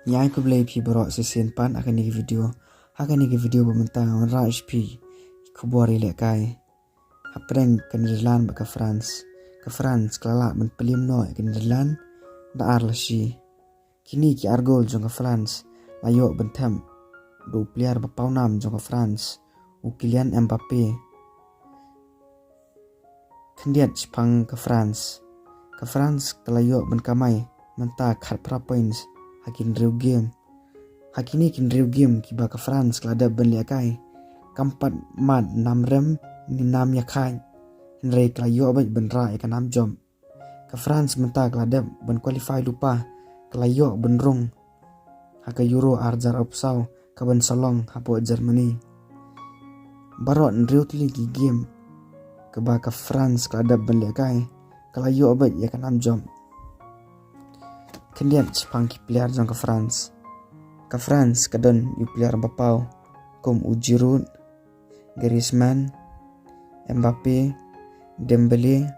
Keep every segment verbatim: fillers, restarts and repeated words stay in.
Ngi ai khublei phi baroh shisien pat ha kane ka video. Ha kane ka video ba mynta ngan wanrah ïa phi ki khubor ïalehkai hapdeng ka Netherlands bad ka France. Ka France ka la lah ban pynrem noh ïa ka Netherlands da ar la shi. Kine ki ar gol jong ka France la ïoh ban thep da u player ba pawnam jong ka France, u Kylian Mbappe. Khyndiat shaphang ka France. Ka France ka la ïoh ban kamai mynta khatphra points ha ki hynriew game. Ha kine ki hynriew game kiba ka France ka la dep ban lehkai, kam pat mad nam rem ne nam ïakhaid, hynrei ka la ïoh beit ban rah ïa ka nam jop. Ka France mynta ka la dep ban qualify lypa, ka la ïoh ban rung ha ka Euro ar hajar arphew saw, ka ban sa long hapoh Germany. Baroh hynriew tylli ki game kaba ka France ka la dep ban lehkai, ka la ïoh beit ïa ka nam jop. Khyndiat shaphang ki player jong ka France. Ka France ka don ïa u player ba paw kum u Giroud, Griezmann, Mbappe, Dembele.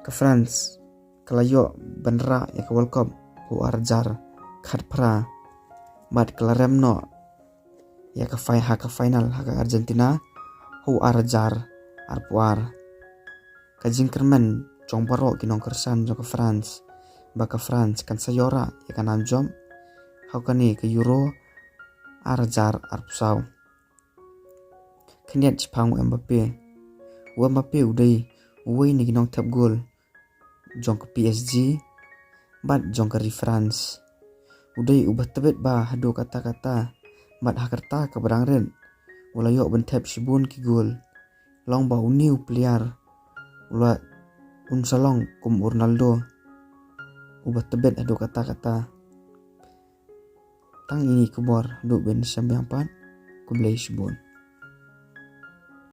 Ka France ka la ïoh ban rah ïa ka World Cup ha u ar hajar khatphra bad ka la rem noh ïa ka fi-, ha ka final ha ka Argentina ha u ar hajar arphew ar. Ka jingkyrmen jong baroh ki nongkyrshan jong ka France ba ka France kan sa ïoh rah ïa ka nam jop ha kane ka Euro ar hajar arphew saw. Khyndiat shaphang u Mbappe. U Mbappe u dei uwei na ki nongthep gol jong ka P S G bad jong ka ri France. U dei uba tbit bha haduh katta katta bad ha ka rta kaba dang rit u la ïoh ban thep shibun ki gol. Long ba une u player u la, un sa long kum u Ronaldo uba tbit haduh katta katta. Tang ine i khubor, haduh ban ïashem biang pat. Khublei shibun.